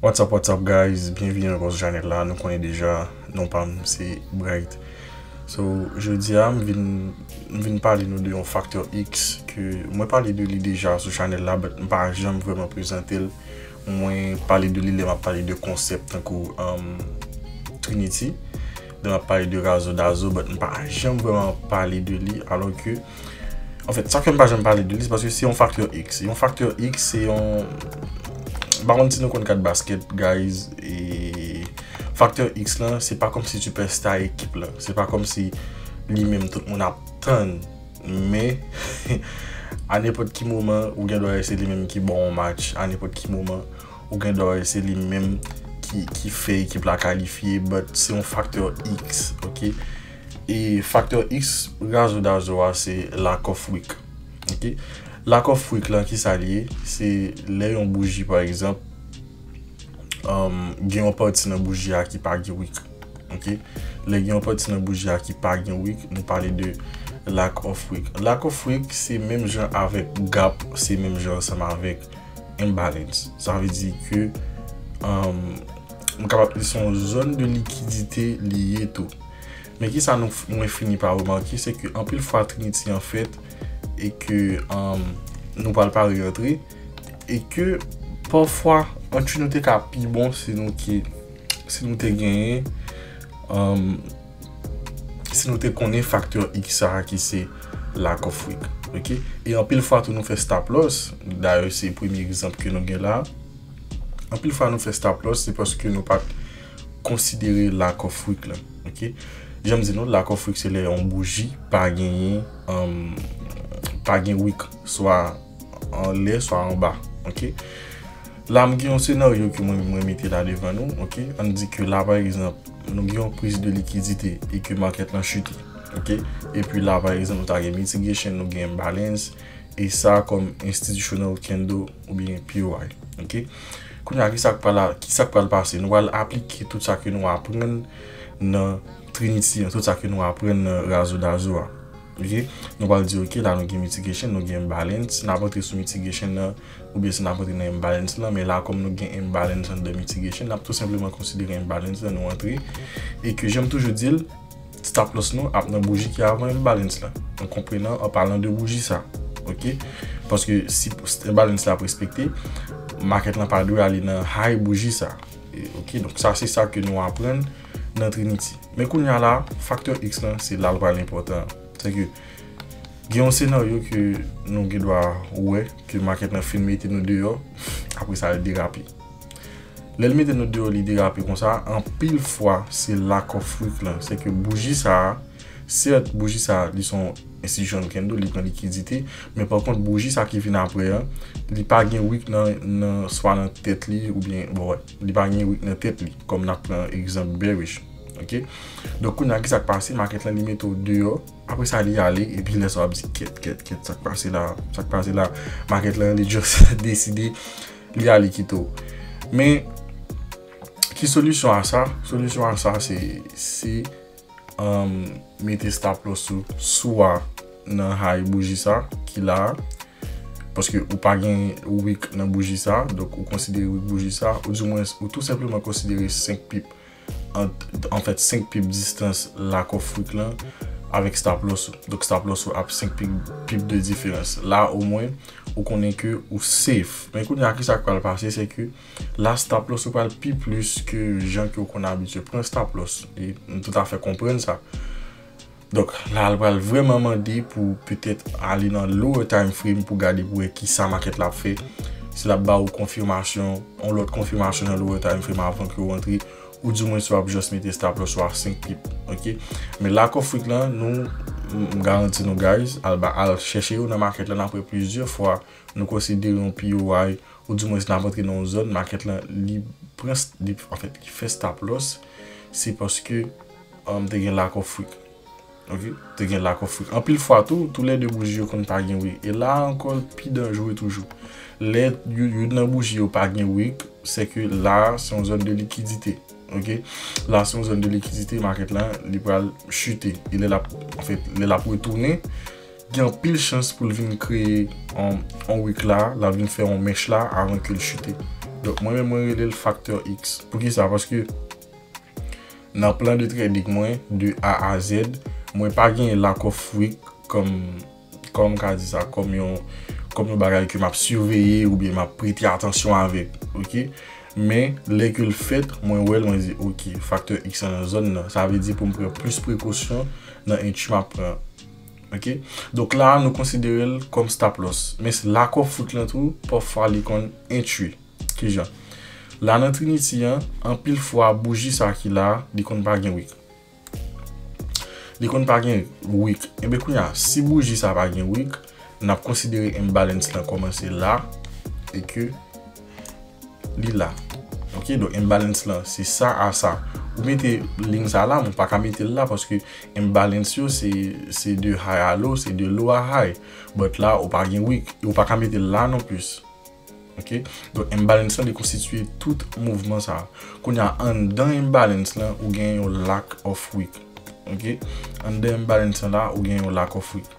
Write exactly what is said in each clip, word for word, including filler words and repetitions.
What's up, what's up, guys? Byenvini ankò sou chanèl la. Nou konnen deja, non pa m se Bright. So, jodi a, m vin, m vin pale nou de yon faktè X ke mwen pale de li deja sou chanèl la, but m pa janm vrèman prezante l. Mwen pale de li lè m ap pale de konsèp tankou um, Trinity, lè m ap pale de Razo Dazo, but m pa janm vrèman pale de li, alò ke, anfèt, sa fè m pa janm pale de li, se paske se yon faktè X. Yon faktè X, se yon, m pa konn si nou konn kat basket, guys, e faktè X lan, se pa kòmsi sipèsta ekip lan. Se pa kòmsi li menm tout moun ap tann. Men, a nenpòt ki moman, ou gen dwa wè se li menm ki ba w yon match. A nenpòt ki moman, ou gen dwa wè se li menm ki, ki fè ekip la kalifye. But se yon faktè X, ok? E faktè X, Razo Dazo a, se lack of wick. Ok? Lack of wick lan, ki sa l ye? Se lè yon bouji, pa egzanp, um, gen yon pati nan bouji a ki pa gen wick. Ok? Lè gen yon pati nan bouji a ki pa gen wick, nou pale de lack of wick. Lack of wick, se menm jan avèk gap, se menm jan ansanm avèk imbalance. Sa vle di ke, um, nou kapab di se yon zòn de likidite li ye tou. Men kisa nou, mwen fini pa remake, se ke anpil fwa Trinity an fèt e ke um, nou pral pare antre, e ke pafwa entri nou te ka pi bon si nou ki, si nou te genyen, um, si nou te konnen faktè X sa a ki se lack of wick. Ok? E anpil fwa tou nou fè stop loss. Dayè, se premye egzanp ke nou gen la. Anpil fwa nou fè stop loss, se paske nou pa t konsidere lack of wick lan. Ok? Jan m di nou, lack of wick se lè yon bouji pa genyen, um, pa gen wick, swa anlè, swa anba. Ok? La, m gen yon senaryo ke mwen, mwen mete la devan nou. Ok? Ann di ke la, pa egzanp, nou gen yon kriz de likidite e ke makèt lan chite. Ok? Epi la, pa egzanp, nou ta gen mitigation, nou gen imbalance, e sa kòm institutional candle oubyen P O I. Ok? Kounye a, ki sa k pral, ki sa k pral pase? Nou pral aplike tout sa ke nou aprann nan Trinity an, tout sa ke nou aprann nan Razo Dazo a. Ok? Nou pral di, ok, la nou gen mitigation, nou gen imbalance. N ap antre sou mitigation nan, oubyen si n ap antre nan imbalance lan, men la, kòm nou gen imbalance anndan mitigation, n ap tou senpleman konsidere imbalance lan, nou antre. E ke, jan m toujou di l, stop loss nou ap nan bouji ki avan imbalance lan. An konprenan, an palan de bouji sa. Ok? Paske si imbalance la ap respekte, makèt lan pa dwe ale nan high bouji sa. E, ok, donk sa se sa ke nou aprann nan Trinity. Men kounye a la, faktè X lan, se la l pral enpòtan. Se ke gen yon senaryo ke nou gen dwa wè ke makèt lan fin mete nou deyò, apre sa l derape. Lè l mete nou deyò, li derape konsa, anpil fwa se lack of wick lan. Se ke bouji sa a, sèt, bouji sa a, li se yon institutional candle, li pran likidite, men pa kont, bouji sa ki vin apre an, li pa gen wick nan, nan, swa nan tèt li, oubyen, bon, wè, li pa gen wick nan tèt li, kòm n ap pran egzanp bearish. Ok? Donk, kounye a, ki sa k pase? Makèt lan, li mete w deyò, apre sa, li ale, epi lè sa, w ap di, kèt, kèt, kèt, sa k pase la, sa k pase la, makèt lan, li just deside, li ale kite w. Men, ki solisyon a sa? Solisyon a sa, se, se, um, mete stop loss ou swa nan high bouji sa, ki la a, paske ou pa gen wick nan bouji sa, donk ou konsidere wick bouji sa, ou di mwens, ou tou senpleman konsidere senk pip, an, anfèt, senk pip distans lack of wick lan avèk stop loss ou. Donk, stop loss ou ap senk pip, pip de diferans. La, omwen, ou konnen ke ou safe. Men kounye a, ki sa k pral pase, se ke la, stop loss ou pral pi plis ke jan ke ou konn abitye pran stop loss. E m toutafè konprann sa. Donk, la, l pral vrèman mande pou petèt ale nan lower time frame pou gade pou wè ki sa makèt la ap fè. Si l ap ba ou konfimasyon, yon lòt konfimasyon nan lower time frame avan ke w antre, ou di mwens w ap just mete stop loss ou a senk pip, ok? Men lack of wick lan, nou, m, m garanti nou, guys, al ba, al chèche yo nan makèt lan, apre plizyè fwa, nou konsidere yon P O I, ou di mwens n ap antre nan yon zòn, makèt lan, li pran, li, anfèt, li fè stop loss, se paske, um, te gen lack of wick. Ok? Te gen lack of wick. Anpil fwa tou, toulède bouji yo konn pa gen wick. E la ankò, l pi danjere toujou. Lè yo, youn nan bouji yo pa gen wick, se ke la, se yon zòn de likidite. Ok? La, se yon zòn de likidite, makèt lan, li pral chite. E lè l ap, anfèt, lè l ap retounen, gen anpil chans pou l vin kreye yon, yon wick la, l ap vin fè yon mèch la avan ke l chite. Donk, mwen menm, mwen rele l factor X. Poukisa? Paske nan plan de trading mwen, de A a Z, mwen pa gen lack of wick kòm, kòm m ka di sa, kòm yon, kòm yon bagay ke m ap siveye oubyen m ap prete atansyon avèk, oke? Men, lè ke l fèt, mwen wè l, mwen di, oke, factor X lan nan zòn nan. Sa vle di pou m pran plis prekosyon nan entry m ap pran. Oke? Donk la, nou konsidere l kòm stop loss. Men lack of wick lan tou, pafwa li konn entry. Kijan? La nan Trinity an, anpil fwa bouji sa ki la, li konn pa gen wick. Li konn pa gen wick. Enben kounye a, si bouji sa pa gen wick, n ap konsidere imbalance lan kòmanse la e ke li la. Oke, donk imbalance lan, se sa a sa. Ou mete liy sa la, men ou pa ka mete l la paske imbalance yo, se, se de high a low, se de low a high. But la, ou pa gen wick, e ou pa ka mete l la non plis. Oke? Donk, imbalance lan, li konstitye tout mouvman sa a. Kounye a, anndan imbalance lan, ou gen yon lack of wick. Oke? Anndan imbalance lan la, ou gen yon lack of wick.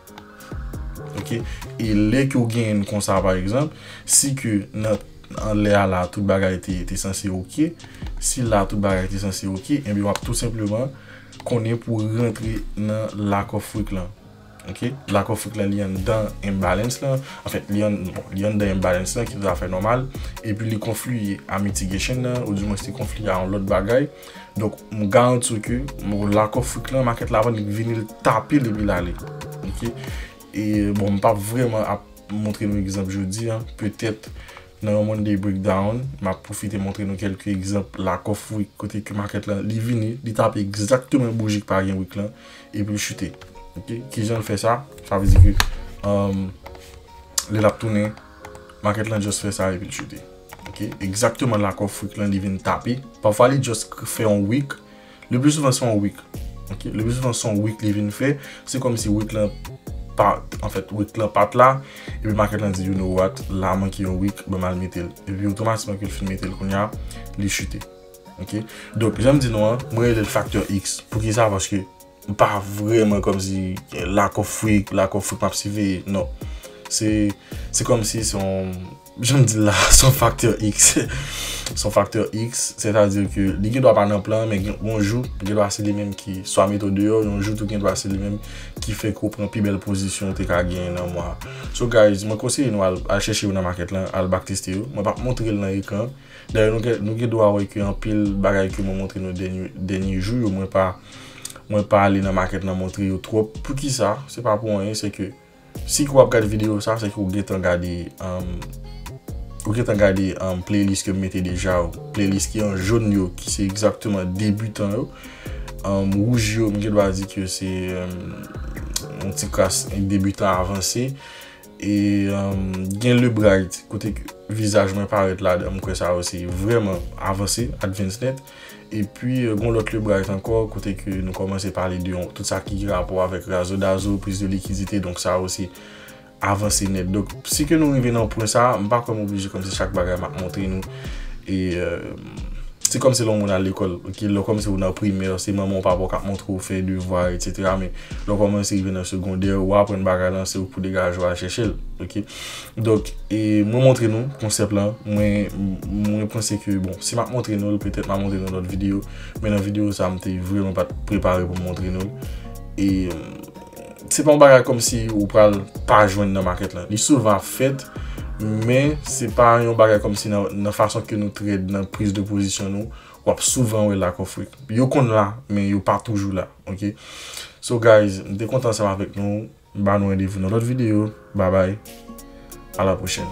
Oke? E lè ke w genyen l konsa, pa egzanp, si ke nan, anlè a la, tout bagay te, te sanse oke, si la, tout bagay te sanse oke, enben, w ap tou senpleman konnen pou w rantre nan lack of wick lan. Oke? Lack of wick lan, li anndan imbalance lan. Anfèt, li an, bon, li anndan imbalance lan, ki toutafè nòmal. Epi li konfliye a mitigation lan, oudimwens li konfliye a yon lòt bagay. Donk, m garanti w ke, bon, lack of wick lan, market la, avan li vini, l tape l epi l ale. Oke? E, bon, m p ap vrèman ap montre nou egzanp jodi a. Petèt, nan yon Monday breakdown, m ap pwofite montre nou kèlke egzanp lack of wick kote ke market lan, li vini, li tape egzakteman bouji ki pa gen wick lan, epi l chute. Oke? Kijan l fè sa? Sa vle di ke, um, lè l ap tounen, market lan just fè sa epi l chute. Oke? Egzakteman lack of wick lan, li vin tape. Pafwa, li just k-, fè yon wick. Le pli souvan, se yon wick. Oke? Le pli souvan, se yon wick li vin fè. Se kòmsi wick lan pa, anfèt, wick lan pa t la. Epi market lan di, you know what, la manke yon wick, ban m al mete l. Epi otomatikman ke l fin mete l kounye a, li chute. Oke? Donk, jan m di nou an, mwen rele l factor X. Poukisa? Paske m pa vrèman kòmsi lack of wick, lack of wick m ap siveye. Non. Se, se kòmsi se yon, jan m di l la, se yon factor X. Se yon factor X, sètadi ke li gen dwa pa nan plan, men gen yon jou, gen dwa se li menm ki swa mete w deyò, yon jou tou gen dwa se li menm ki fè ke w pran pi bèl pozisyon w te ka genyen nan mwa a. So guys, mwen konseye nou al, al chèche yo nan market lan, al backteste yo. Mwen p ap montre l nan ekran. Dayè, nou gen, nou gen dwa wè ke anpil bagay ke mwen montre nou dènye, dènye jou yo, mwen pa, mwen pa ale nan market lan montre yo twòp. Poukisa? Se pa pou anyen, se ke si ke w ap gade videyo sa, se ke w gentan gade, um, ou gentan gade, um, playlist ke m mete deja yo. Playlist ki an jòn yo, ki se egzakteman debitan yo. Um, wouj yo, m gen dwa di ke se, um, yon ti kras debitan avanse. E, um, gen Le Bright, kote ke vizaj mwen parèt ladan, m kwè sa yo se vrèman avanse, advance nèt. Epi, euh, gon lòt Le Bright ankò, kote ke nou kòmanse pale de yon, tout sa ki gen rapò avèk razo dazo, priz de likidite, donk sa yo se avanse nèt. Donk, si ke nou rive nan pwen sa, m pa kwè m oblije kòmsi chak bagay m ap montre nou. E, euh, se kòmsi lè yon moun al lekòl, oke, lè kòmsi ou nan primè, se manman w, papa w k ap montre w fè devwa, etsetera. Men lè w kòmanse rive nan segondè, ou aprann bagay lan, se ou k pou degaje w al chèche l, oke. Donk, e mwen montre nou konsèp lan, mwen, mwen panse ke, bon, si m ap montre nou l, petèt m ap montre nou lòt videyo, men nan videyo sa, m te vrèman pa t prepare pou m montre nou l. E, se pa yon bagay kòmsi ou pral pa jwenn nan makèt lan. Li souvan ap fèt, men se pa yon bagay kòmsi nan, nan fason ke nou trade, nan priz de pozisyon nou, w ap souvan wè lack of wick. Yo konn la, men yo pa toujou la, oke? So guys, m te kontan ansanm avèk nou. M ba nou randevou nan lòt videyo. Bye bye. À la prochaine.